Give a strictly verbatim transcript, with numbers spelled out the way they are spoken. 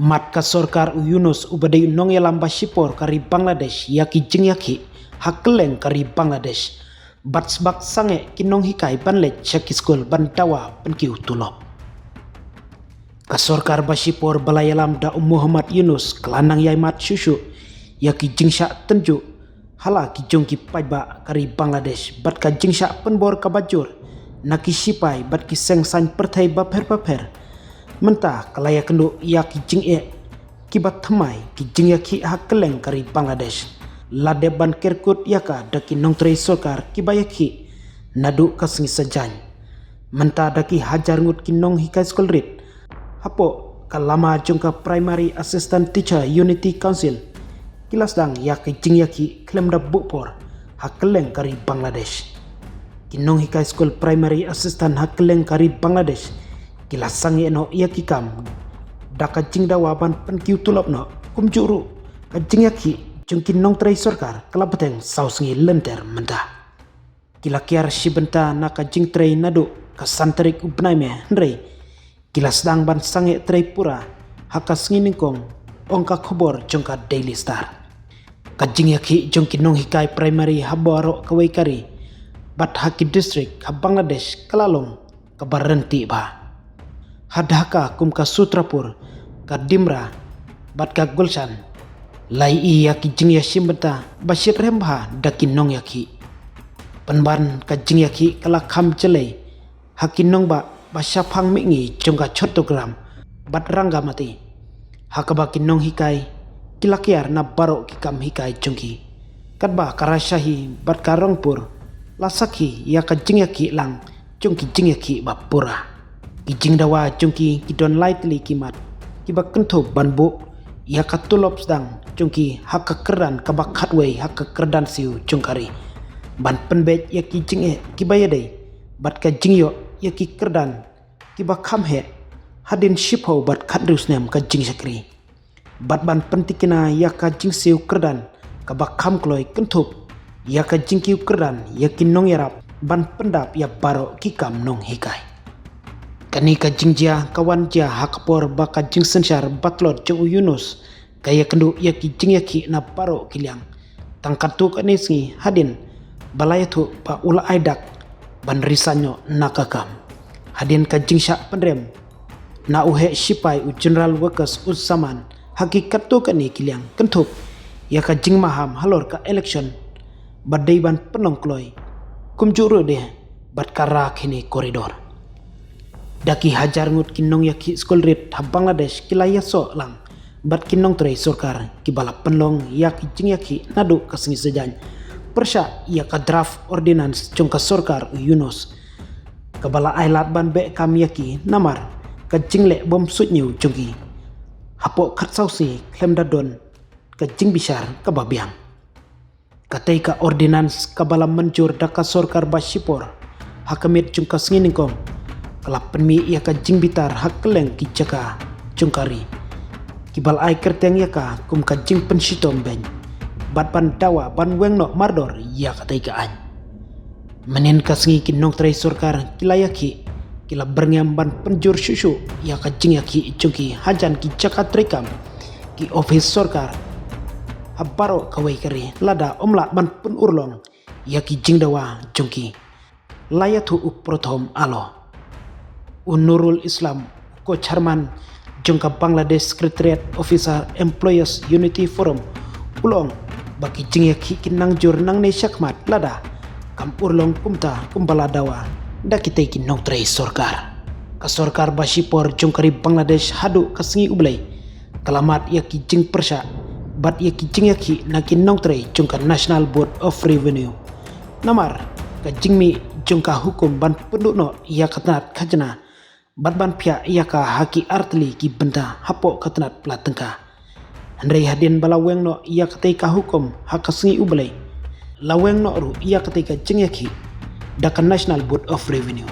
Mad ka sorkar u Yunus uba dei u nongïalam ba shipor ka ri Bangladesh ïa ki jingïakhih ha kylleng ka ri Bangladesh, bad sbak sangeh ki nonghikai ban leit sha ki skul ban dawa pynkiew tulop. Ka sorkar ba shipor ba la ïalam da u Muhammad Yunus ka la nang ïai mad shuh shuh ïa ki jingshah tynjuh ha la ki jong ki paidbah ka ri Bangladesh bad ka jingshah pynbor kaba jur na ki shipai bad ki seng saiñ pyrthei bapher bapher. Mynta ka la ïakynduh ïa ki jingeh kiba thymmai, ki jingïakhih ha kylleng ka ri Bangladesh. La dep ban kerkut ïa ka da ki nongtrei sorkar kiba ïakhih naduh ka sngi Saitjaiñ. Mynta da ki hajar ngut ki nonghikai skul rit hapoh ka lama jong ka Primary Assistant Teacher Unity Council ki la sdang ïa ki jingïakhih khlem da buh por ha kylleng ka ri Bangladesh. Ki nonghikai skul primary assistant ha kylleng ka ri Bangladesh ki la sangeh noh ïa ki kam da ka jingdawa ban pynkiew tulop noh, kumjuh ruh ka jingïakhih jong ki nongtrei sorkar ka la bteng saw sngi lynter mynta. Ki la kiar shi bynta na ka jingtrei naduh ka san tarik u bnai May, hynrei ki la sdang ban sangeh trei pura ha ka sngi nyngkong, ong ka khubor jong ka Daily Star. Ka jingïakhih jong ki nonghikai primary ha baroh kawei ka ri bad ha ki district ha Bangladesh ka la long kaba ryntih bha. Ha Dhaka kum ka Sutrapur, ka Dimra bad ka Gulshan, la ïohi ïa ki jingïashim bynta ba shitrhem bha da ki nongïakhih. Pynban ka jingïakhih ka la kham jlei ha ki nongbah ba shaphang mihngi jong ka Chattogram bad Rangamati, ha kaba ki nonghikai ki la kiar na baroh ki kam hikai jong ki. Katba ka Rajshahi bad ka Rangpur la sakhi ïa ka jingïakhih lang jong ki jingïakhih ba pura. Ki jingdawa jong ki ki don lai tylli ki mat kiba kynthup ban buh ïa ka tulop sdang jong ki ha ka kyrdan kaba khatwei ha ka kyrdan siew jong ka ri, ban pynbeit ïa ki jingeh kiba ïadei bad ka jingïoh ïa ki kyrdan kiba kham heh hadien shiphew bad khathynriew snem ka jingshakri, bad ban pyntikna ïa ka jingsiew kyrdan kaba kham kloi kynthup ïa ka jingkiew kyrdan ïa ki nongïarap ban pyndap ïa baroh ki kam nonghikai. Kane ka jingjia ka wan jia ha ka por ba ka jingsynshar ba tlot jong u Yunus ka ïakynduh ïa ki jingïakhih na baroh ki liang. Tang katto katne sngi hadien ba la ïathuh ba u la ai dak ban resign noh na ka kam, hadien ka jingshah pynrem na u heh shipai u General Waqas Uz Zaman ha ki katto katne ki liang kynthup ïa ka jingmaham halor ka election ba dei ban pynlong kloi, kumjuh ruh de bad ka Rakhine Corridor. Da ki hajar ngut ki nongïakhih skul rit ha Bangladesh ki la ïasoh lang bad ki nongtrei sorkar kiba la pynlong ïa ki jingïakhih naduh ka sngi Saitjaiñ pyrshah ïa ka draft ordinance jong ka sorkar u Yunus, kaba la ai lad ban beh kam ïa ki namar ka jingleh bym suidñiew jong ki hapoh khatsaw sngi khlem da don ka jingbishar kaba biang. Katei ka ordinance kaba la mynjur da ka sorkar ba shipor ha ka miet jong ka sngi nyngkong ka la pynmih ïa ka jingbitar ha kylleng ki jaka jong ka ri, kiba la ai kyrteng ïa ka kum ka jingpynshitom beiñ bad ban dawa ban weng noh mardor ïa katei ka aiñ. Mynhynnin ka sngi ki nongtrei sorkar ki la ïakhih, ki la byrngem ban pynjur shuh shuh ïa ka jingïakhih jong ki hajan ki jaka treikam, ki ophis sorkar ha baroh kawei ka ri, lada ym lah ban pynurlong ïa ki jingdawa jong ki. La ïathuh u Prothom Alo. U Nurul Islam, ko chairman jong ka Bangladesh Secretariat Officer Employers Unity Forum, u la ong ba ki jingïakhih kin nang jur nangne shakhmat lada kam urlong kumta kumba la dawa da kitei ki nongtrei sorkar. Ka sorkar ba shipor jong ka ri Bangladesh haduh ka sngi U Blei ka la mad ïa ki jingpyrshah bad ïa ki jingïakhih na ki nongtrei jong ka National Board of Revenue namar ka jingmih jong ka hukum ban pynduh noh ïa ka tnat khajna bad ban phiah ïa ka ha ki artylli ki bynta hapoh ka tnat pla tyngka. Hynrei hadien ba la weng noh ïa katei ka hukum ha ka sngi U Blei, la weng noh ruh ïa katei ka jingïakhih da ka National Board of Revenue.